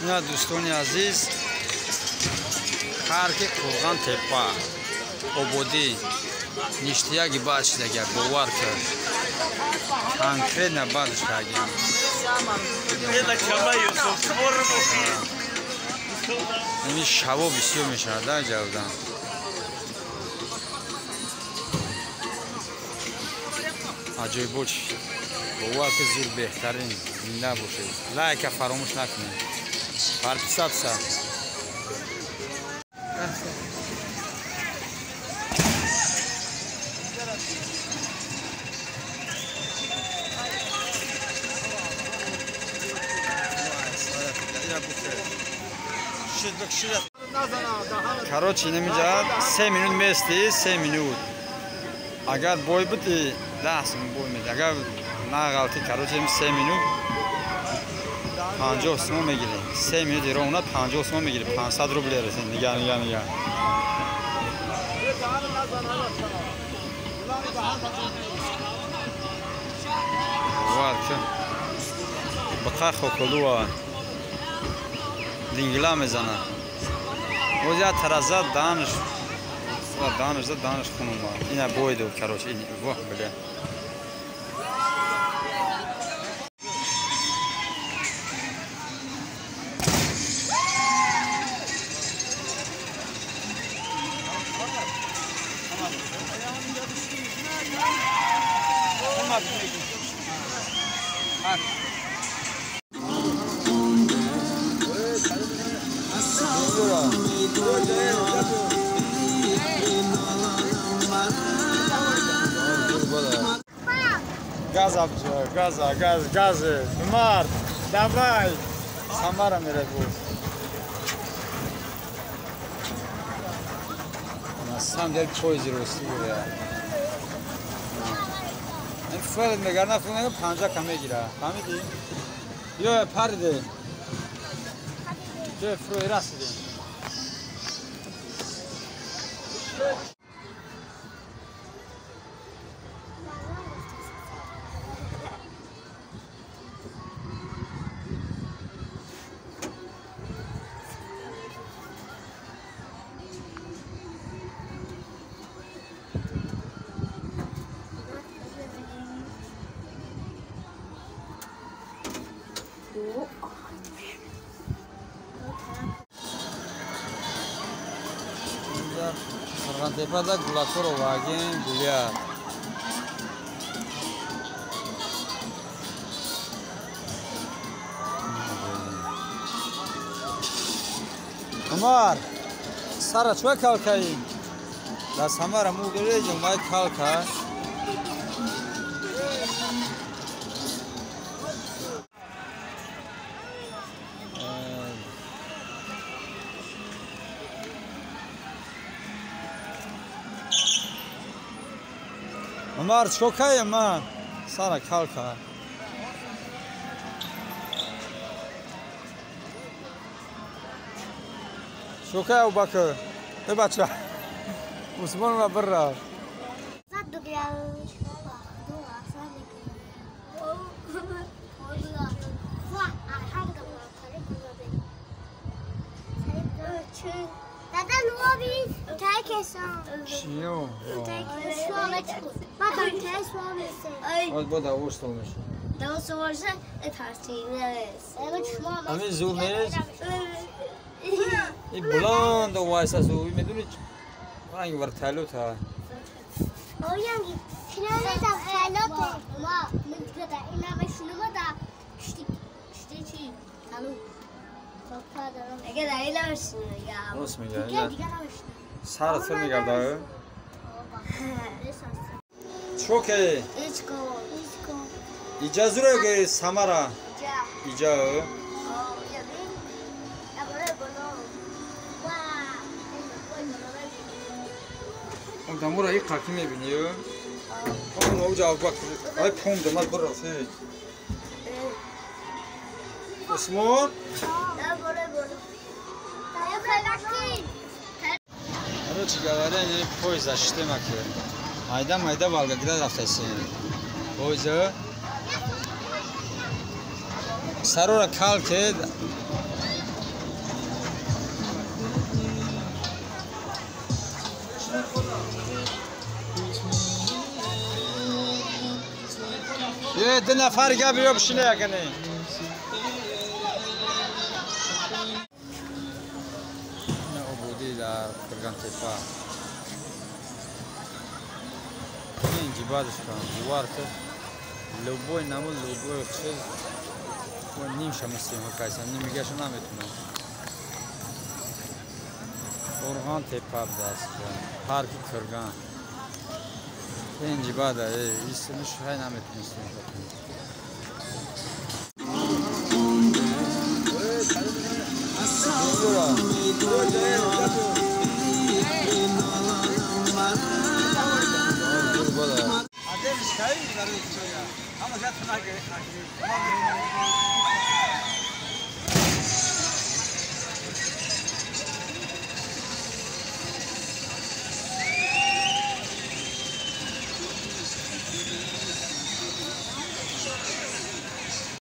Ина дӯстони азиз, парки Қурған тепа ободӣ ништияги баъд шидага, бовар кард, конкретно баъдш кардем. Ини шаво бисёр мешавад да ҷавдан. Аҷоибот, бовар ки зур, беҳтарин. Зинда бошед, лайка фаромӯш накунед, подписаться. Короче, инамиҷа 3 минут мести, 3 минут. Агар бой буди, 10 сум бой меди, агар нағалти, короче, 3 минут 50 сум мегирем. 3 минут ровно 50 сум мегирем, 500 рубл ресем. Нига, нига, нига. Бовар ки биқа хоколуа дингила мезана. Боз як тараза данш данш зад, данш хун омад. Ина бой дод, короче, воҳ, бля. Газа, газа, газ, газы. Умар, давай. Самара мере буд. На самом деле поезди рости буда. Ин фел мегарна, фел мега, панҷа ка мегира. Фаҳмидӣ? Ё париде. Ҷои фурӯи расидем. Қурғонтепада гулакҳоро вагин гулияд. Умар, сара чӯ калкаи? Дар Самара мугиреҷо май калка. Умар, чӣ кае ман? Сара калка. Чӣ кае, Абубакр? Э бача. Усмон ва бирра. Чиё? Боз бо давош сол мешавад. Ҳамин зур нест? И буланд вайса зур, медуни, ранги вертолёт ҳа. Рост мега. Сара цир мегарда. Чо ке? Иҷа зура ки Самара? Иҷа. Дамура и қаки мебини? Он оҷа Абубакр. Ай пом дамад бирра се. Усмон? Короче говоря, не поезд шиштема ки. Майда майда Волгоград рафтаси. Поезд сарора кал ке. Е, ду нафар га биё бишине ягане. Ина ободӣ дар Қурғонтепа. Ин ҷибадаш кан, бовар кун. Любой намуд, любой чиз нимша мусима кайсан, нимигаша наметунам. Қурғонтепа будаст, парки Қурган. Ин ҷибада, исмиш ҳай наметунистем.